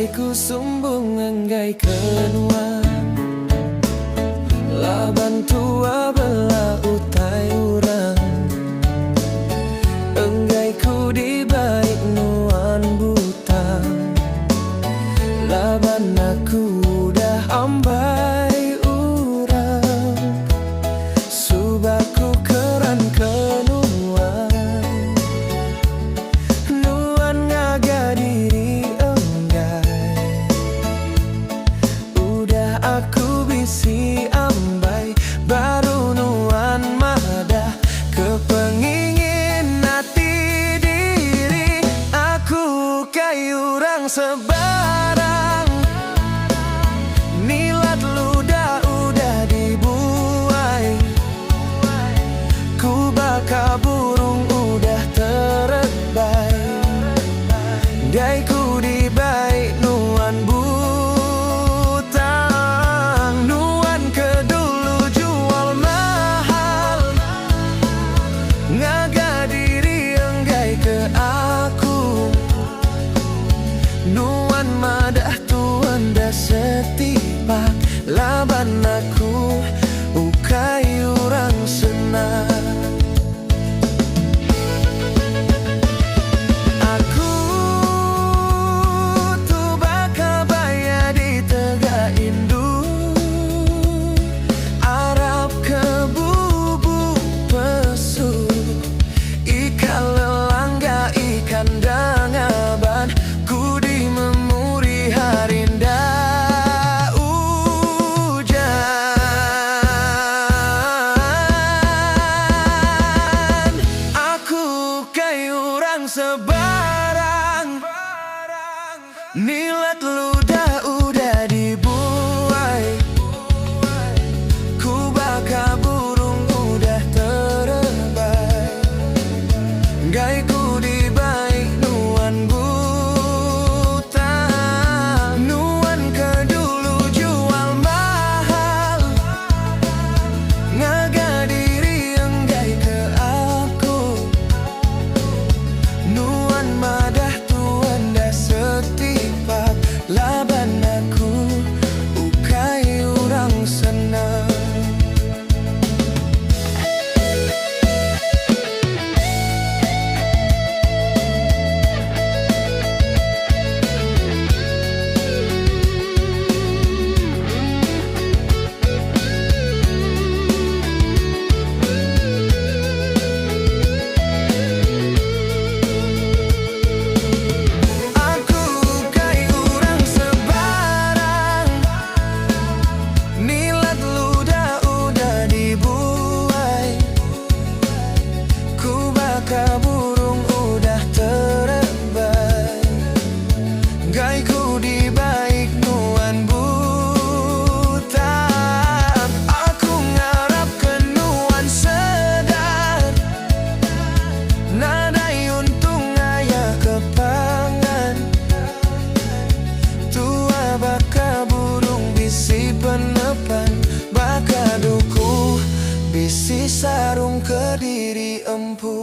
Enggai ku sumbung enggai ke nuan. Laban tua bela utai urang. Enggai ku dibai nuan butang. Laban aku udah ambai urang. Suba ku keran ke nuan. Nuan ngaga diri enggai. Udah aku bisi ambai. Baru nuan madah ke pengingin ati diri. Aku ukai urang sebarang. Nilat ludah udah dibuai. Ku baka burung udah terebai. Enggai ku dibai nuan butang. Nuan ke dulu jual mahal. Ngaga diri enggai ke aku. Nuan madah tua enda setipak. Laban aku ukai urang senang. Aku tu baka baya ditega indu. Arap ke bubu pesu. Ikan lelangga ikan dangaban. Kudi memuri hari enda ujan. Aku ukai urang sebarang. Nilat ludah udah dibuai. Ku baka burung udah terebai. Enggai ku dibai nuan butang. Nuan ke dulu jual mahal. Ngaga diri enggai ke aku. Nuan madah tua enda setipak. Laban aku ukai urang senang. Aku ukai urang sebarang. Nilat ludah udah dibuai. Ku baka burung udah terebai. Enggai ku dibai nuan butang. Aku ngarap ke nuan sedar. Nadai untung ngayah ke pangan. Tua baka burung bisi penepan. Baka duku bisi sarung kediri empu.